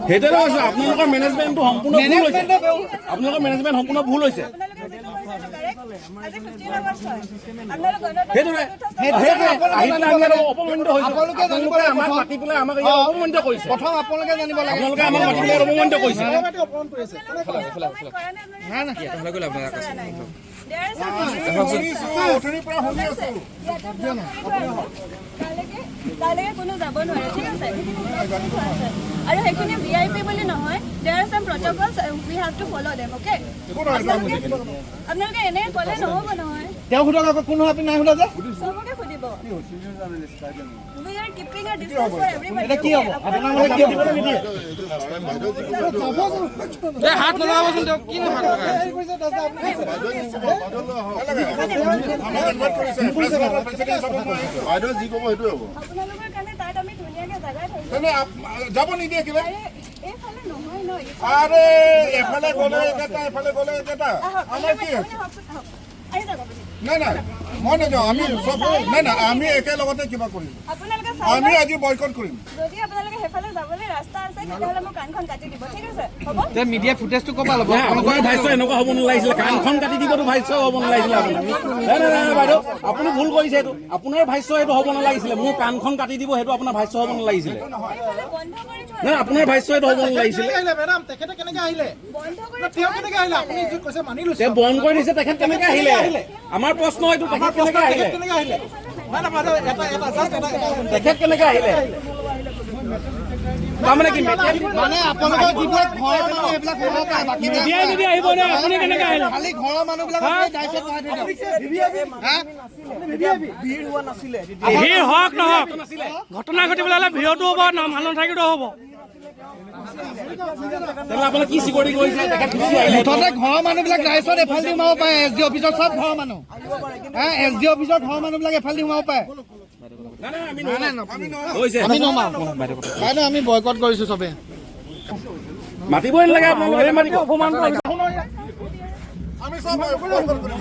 সেইটোৱে কৈছো, আপোনালোকৰ মেনেজমেণ্টটো সম্পূৰ্ণ ভুল হৈছে। মেনেজমেণ্টে ভুল। আপোনালোকৰ মেনেজমেণ্ট সম্পূৰ্ণ ভুল হৈছে। আপোনালোকে যিটো কৈছে সেইটো correct। আজি 15 hours হয়। আপোনালোক গণতন্ত্ৰ সেইটোৱে চতুৰ্থ সেইটোৱে আহি পেলাই আমি ইয়াত অপমানিত হৈছো। আপোনালোকে জানিব আপোনালোকে লাগে আমাক প্ৰথম। মাতি পেলাই আমাক ইয়াত অপমানিত কৰিছে। প্ৰথম আপোনালোকে জানিব লাগে। আপোনালোকে আমাক মাতি পেলাই ইয়াত অপমানিত কৰিছে। অপমান কৰা নাই আপোনালোকে। There are some অথনিৰ পৰা শুনি আছো। ইয়াতে block কৰি থোৱা আছে। তালৈকে কোনো যাব নোৱাৰে, ঠিক আছে? সেইখিনি block কৰি থোৱা আছে। আৰু সেইখিনি ভিআইপি বুলি নহয়, there are some protocols, we have to follow them, okay? আপোনালোকে এনেই ক'লে নহ'ব নহয়। তেওঁ সোধক আকৌ, কোন হয় আপুনি নাই সোধা যে। চবকে সুধিব। We are keeping a distance for everybody. এতিয়া কি হ'ব আপোনাৰ মতে? কি হ'ব? এই হাত নলগাবচোন তেওঁক, কিনো হাত লগাই আছে? আমাক ইনভাইট কৰিছে প্ৰেচিডেণ্ট হিচাপে মই আহিছো। বাইদেউ যি ক'ব সেইটোৱে হ'ব। আপোনালোকৰ কাৰণে তাত আমি ধুনীয়াকে জাগা থৈছোঁ। তেনে যাব নিদিয়ে কিবা। আৰে, এইফালে নহয় ন। আৰে, এফালে গ'লে একেটা, এফালে গ'লে একেটা। আহক। আমাৰ কি আপুনি আছে? আহকচোন, আহক। আহি যাওক আপুনি। নাই নাই, মই নাযাওঁ। আমি চব, নাই নাই, আমি একেলগতে কিবা কৰিম। আপোনালোকে চাই আমি লওক। আজি বয়কট কৰিম। যদি আপোনালোকে সেইফালে যাবলৈ ৰাস্তা আছে, তেতিয়াহ'লে মোৰ কাণখন কাটি দিব, ঠিক আছে? হ'ব। এতিয়া মিডিয়া ফুটেজটো ক'ৰ পৰা ল'ব? নাই, আপোনাৰ ভাষ্য এনেকুৱা হ'ব নালাগিছিলে। কাণখন কাটি দিবতো ভাষ্য হ'ব নালাগিছিলে আপোনাৰ। নাই নাই নাই বাইদেউ, আপুনি ভুল কৰিছে। এইটো আপোনাৰ ভাষ্য, এইটো হ'ব নালাগিছিলে। মোৰ কাণখন কাটি দিব, সেইটো আপোনাৰ ভাষ্য হ'ব নালাগিছিলে। সেইফালে বন্ধ কৰি থোৱা নাই, আপোনাৰ ভাষ্য এইটো হ'ব নালাগিছিলে। আহিলে মেডাম, তেখেতে কেনেকে আহিলে? বন্ধ কৰি তেওঁ কেনেকে আহিলে? আপুনি যি কৈছে মানি লৈছো। তেওঁ বন্ধ কৰি দিছে, তেখেত কেনেকে আহিলে? আমাৰ প্ৰশ্ন এইটো, তেখেত কেনেকে আহিলে? তেখেত কেনেকে আহিলে? নাই নাই বাইদেউ, এটা এটা জাষ্ট এটা এটা তেখেত কেনেকে আহিলে? তাৰমানে কি মানে আপোনালোকৰ যিবিলাক ঘৰৰ মানুহ, সেইবিলাক সোমাব পাৰে, বাকী মিডিয়াই যদি আহিব নোৱাৰে, আপুনি কেনেকে আহিলে? খালি ঘৰৰ মানুহবিলাক দায়িত্বত বহাই থৈ দিয়ক। হা? ভিৰ হওক নহওক, ঘটনা ঘটিবলৈ হ'লে ভিৰতো হ'ব, মানুহ নাথাকিলেও হ'ব। তেনেহ'লে আপোনালোকে কি চিকিউৰিটি কৰিছে? তেখেত গুচি আহিলে। মুঠতে ঘৰৰ মানুহবিলাক ৰাইজত এফালে দি সোমাব পাৰে। এছ ডি অফিচৰ চব ঘৰৰ মানুহ, হা, এছ ডি অফিচৰ ঘৰৰ মানুহবিলাক এফালে দি সোমাব পাৰে। নাই নাই, আমি নোৱাৰো। হৈছে। আমি নমাও বাইদেউ, আমি বয়কট কৰিছো চবে। মাতিবই নালাগে আপোনালোকে, মাতিব। অপমান কৰিছে। আমি চব বয়কট কৰিম।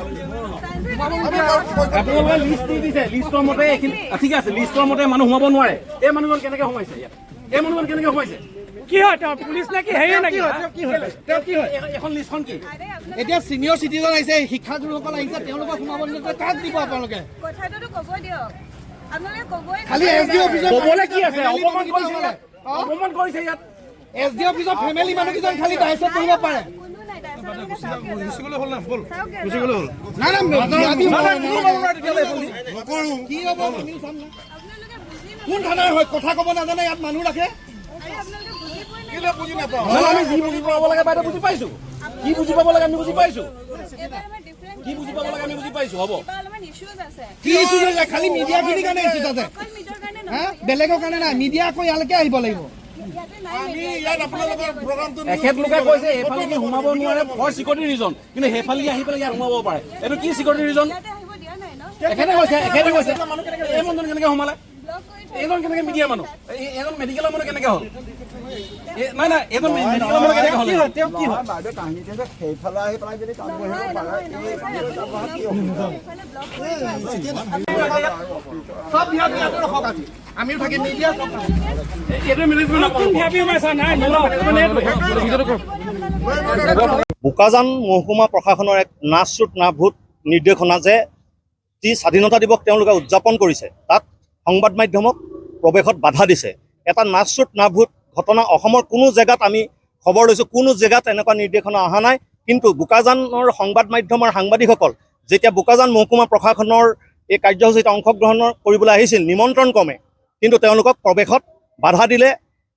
আমি বয়কট আপোনালোকে লিষ্ট দি দিছে, লিষ্টৰ মতে এইখিনি ঠিক আছে। লিষ্টৰ মতে মানুহ সোমাব নোৱাৰে। এই মানুহজন কেনেকে সোমাইছে ইয়াত? এই মানুহজন কেনেকে সোমাইছে? কি হয় তেওঁ? পুলিচ নে কি, হেৰি নেকি? কি হয় তেওঁ? কি হয়? এখন লিষ্টখন কি? এতিয়া চিনিয়ৰ চিটিজেন আহিছে, শিক্ষাগুৰুসকল আহিছে, তেওঁলোকক সোমাব নিদিয়ে, কাক দিব আপোনালোকে? কথাটোতো ক'ব দিয়ক। আপোনালোকে ক'বই। খালি এছ ডি অফিচৰ ক'বলৈ কি আছে? অপমান কৰিছে ইয়াত, অপমান কৰিছে ইয়াত। এছ ডি অফিচৰ ফেমিলি মানুহকেইজন খালি দায়িত্বত বহিব পাৰে। কোনো নাই তাৰপিছত। আপোনালোকে চাওক, চাওক। নাই নাই, নকৰো। কি হ'ব আমিও চাম না। আপোনালোকে বুজি কোন থানাৰ হয়, কথা ক'ব নাজানে, ইয়াত মানুহ ৰাখে। আৰে, আপোনালোকে বুজি পোৱা নাই। কেলে বুজি নাপাওঁ? নাই, আমি যি বুজি পাব লাগে বাইদেউ বুজি পাইছো। কি বুজি পাব লাগে আমি বুজি পাইছো। এইবাৰ আমাৰ ডিফাৰেণ্ট কি বুজি পাব লাগে আমি বুজি পাইছো, হ'ব। কিবা অলপমান ইছ্যুজ আছে। কি ইছ্যুজ আছে? খালি মিডিয়াখিনিৰ কাৰণে ইছ্যুজ আছে। অকল মিডিয়াৰ কাৰণে হা, নহয়। বেলেগৰ কাৰণে নাই। মিডিয়া আকৌ ইয়ালৈকে আহিব লাগিব। ইয়াতে নাই আমি media। ইয়াত আপোনালোকৰ প্ৰগ্ৰামটো এখেতলোকে কৈছে এইফালেদি সোমাব নোৱাৰে ফৰ চিকিউৰিটি ৰিজন, কিন্তু সেইফালেদি আহি পেলাই ইয়াত সোমাব পাৰে। এইটো কি চিকিউৰিটি ৰিজন? ইয়াতে আহিব দিয়া নাই ন। এখেতে কৈছে, এখেতে কৈছে। এই মানুহজন কেনেকে সোমালে? ব্লক কৰি থোৱা। এইজন কেনেকে মিডিয়া মানুহ? এইজন মেডিকেলৰ মানুহ কেনেকে হ'ল? নাই নাই, এইজন মেডিকেলৰ মানুহ কেনেকে হ'ল? তেওঁ কি হয়? বাইদেউ, কাহিনীটো যে সেইফালে আহি পেলাই যদি তাত বহিব নহয় পাৰে। নহয় নহয় ছাৰ, আপুনি শুনক, সেইফালে ব্লক কৰি থোৱা আছে। চব ভিআইপি ইয়াতে ৰখক আজি, আমিও থাকিম, মিডিয়া চব। এইটো মেনেজমেণ্ট। কোন ভিআইপি সোমাইছে? নাই নলওঁ। বোকাজান মহকুমা প্ৰশাসনৰ এক নাচৰুট নাভূত নিৰ্দেশনা যে যি স্বাধীনতা দিৱস তেওঁলোকে উদযাপন কৰিছে, তাত সংবাদ মাধ্যমক প্ৰৱেশত বাধা দিছে। এটা নাচৰুট নাভূত ঘটনা। অসমৰ কোনো জেগাত আমি খবৰ লৈছোঁ, কোনো জেগাত এনেকুৱা নিৰ্দেশনা অহা নাই। কিন্তু বোকাজানৰ সংবাদ মাধ্যমৰ সাংবাদিকসকল যেতিয়া বোকাজান মহকুমা প্ৰশাসনৰ এই কাৰ্যসূচীত অংশগ্ৰহণ কৰিবলৈ আহিছিল নিমন্ত্ৰণ ক্ৰমে, কিন্তু তেওঁলোকক প্ৰৱেশত বাধা দিলে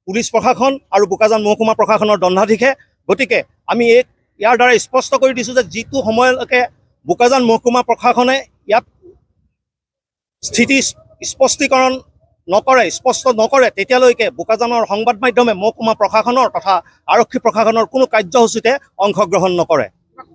পুলিচ প্ৰশাসন আৰু বোকাজান মহকুমা প্ৰশাসনৰ দণ্ডাধীশে। গতিকে আমি এই ইয়াৰ দ্বাৰা স্পষ্ট কৰি দিছোঁ যে যিটো সময়লৈকে বোকাজান মহকুমা প্ৰশাসনে ইয়াত স্থিতি স্পষ্টীকৰণ নকৰে, স্পষ্ট নকৰে, তেতিয়ালৈকে বোকাজানৰ সংবাদ মাধ্যমে মহকুমা প্ৰশাসনৰ তথা আৰক্ষী প্ৰশাসনৰ কোনো কাৰ্যসূচীতে অংশগ্ৰহণ নকৰে।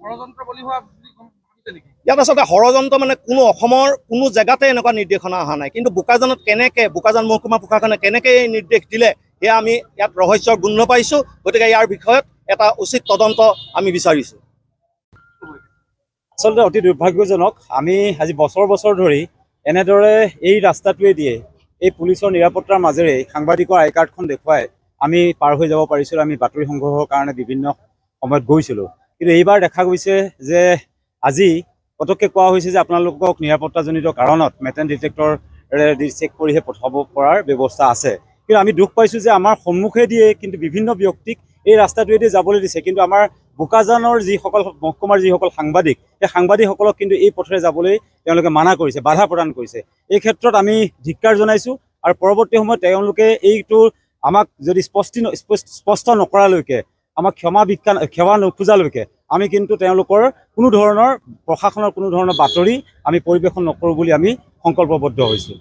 ষড়যন্ত্ৰ বলি হোৱা বুলি গম ভাবিছে নেকি? ইয়াত আচলতে ষড়যন্ত্ৰ মানে কোনো অসমৰ কোনো জেগাতে এনেকুৱা নিৰ্দেশনা অহা নাই। কিন্তু বোকাজানত কেনেকে, বোকাজান মহকুমা প্ৰশাসনে কেনেকে এই নিৰ্দেশ দিলে, সেয়া আমি ইয়াত ৰহস্যৰ গোন্ধ পাইছোঁ। গতিকে ইয়াৰ বিষয়ত এটা উচিত তদন্ত আমি বিচাৰিছোঁ। আচলতে অতি দুৰ্ভাগ্যজনক। আমি আজি বছৰ বছৰ ধৰি এনেদৰে এই ৰাস্তাটোৱে দিয়ে, এই পুলিচৰ নিৰাপত্তাৰ মাজেৰে সাংবাদিকৰ আই কাৰ্ডখন দেখুৱাই আমি পাৰ হৈ যাব পাৰিছিলোঁ। আমি বাতৰি সংগ্ৰহৰ কাৰণে বিভিন্ন সময়ত গৈছিলোঁ। কিন্তু এইবাৰ দেখা গৈছে যে আজি পটককৈ কোৱা হৈছে যে আপোনালোকক নিৰাপত্তাজনিত কাৰণত মেটেল ডিটেক্টৰেৰে দি চেক কৰিহে পঠাব পৰাৰ ব্যৱস্থা আছে। কিন্তু আমি দুখ পাইছোঁ যে আমাৰ সন্মুখেদিয়ে কিন্তু বিভিন্ন ব্যক্তিক এই ৰাস্তাটোৱেদি যাবলৈ দিছে, কিন্তু আমাৰ বোকাজানৰ যিসকল মহকুমাৰ যিসকল সাংবাদিক, সেই সাংবাদিকসকলক কিন্তু এই পথেৰে যাবলৈ তেওঁলোকে মানা কৰিছে, বাধা প্ৰদান কৰিছে। এই ক্ষেত্ৰত আমি ধিক্কাৰ জনাইছোঁ আৰু পৰৱৰ্তী সময়ত তেওঁলোকে এইটো আমাক যদি স্পষ্ট নকৰালৈকে, আমাক ক্ষমা ভিক্ষা ক্ষমা নোখোজালৈকে আমি কিন্তু তেওঁলোকৰ কোনো ধৰণৰ প্ৰশাসনৰ কোনো ধৰণৰ বাতৰি আমি পৰিৱেশন নকৰোঁ বুলি আমি সংকল্পবদ্ধ হৈছোঁ।